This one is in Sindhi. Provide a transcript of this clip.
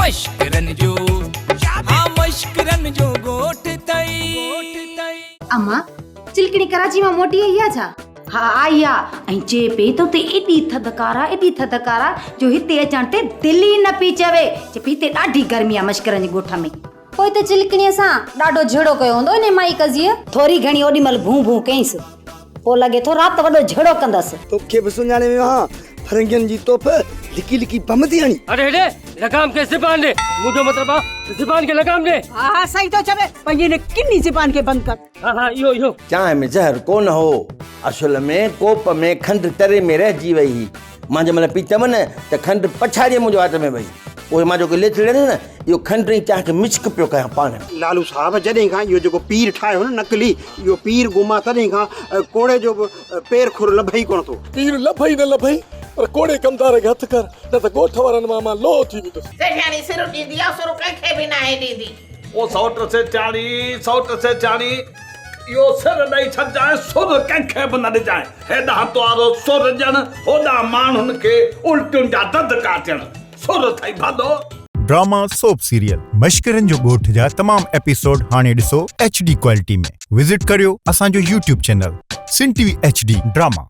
مشڪرن جو ها مشڪرن جو ڳوٺ تئي. امان، چلڪڻي ڪراچي مان موٽي آئي آ ڇا؟ ها آئي آ ۽ چئي پئي ته اتي ايڏي ٿڌڪار آ، ايڏي ٿڌڪار آ جو هتي اچڻ تي دل ئي نه پئي چوي. چئي پئي هتي ڏاڍي گرمي آ مشڪرن جي ڳوٺ ۾. پوء ته چلڪڻيء سان ڏاڍو جهيڙو ڪيو هوندو انهيء مائي قضيء. ٿوري گهڻي اوڏي مهل ڀون ڀون ڪيائينس. پوء لڳي ٿو رات وڏو جهيڙو ڪندس. توکي به سڃاڻي ويو آهيان، فرنگين جي توف لڪي لڪي بم ٿي هڻي. اڙي هيڏي، لگام کي زبان ڏي. منهنجو مطلب آ ته زبان کي لگام ڏي. ها ها صحيح ٿو چوي، پنهنجي هن ڪني زبان کي بند ڪر. ها ها اهو اهو. چانهه ۾ زهر ڪونه هو. اصل ۾ ڪوپ ۾ کنڊ تري ۾ رهجي وئي هئي. مان جنهن مهل پيتم نه ته کنڊ پڇاڙيء منهنجي وات ۾ وئي. پوء مان جيڪو ليٿڙي ڏنو نه اهو کنڊ ۽ چانهه کي مشڪ پيو ڪيان پاڻ ۾. لالو صاحب جڏهن کان اهو جيڪو پير ٺاهيو نه نقلي اهو پير گم آ تڏهن کان ڪوڙي جو به پير کر لڀئي ڪونه ٿو. پير لڀئي نه لڀئي پر ڪوڙي ڪمدار کي هٿ ڪر نه ته ڳوٺ وارن مان مان لوهه ٿي ويندس. سيٺياڻي سر ڏيندي آ سر ڪنهن کي به ناهي ڏيندي. او سئوٽ سيٺياڻي سئوٽ سيٺياڻي اهو سر ڏئي ڇڏجانء سر ڪنهن کي به نه ڏجانء. هيڏانهن توارو سر ڏيڻ، هوڏانهن ماڻهن کي الٽين جا دڌڪا ٿيڻ. سر اٿئي ڀلو. ڊراما سوپ سيريل مشڪرن جو ڳوٺ جا تمام ايپيسوڊ هاڻي ڏسو ايڇ ڊي ڪوالٽي ۾ وزٽ ڪريو اسان جو YouTube channel Sindh T V H D drama.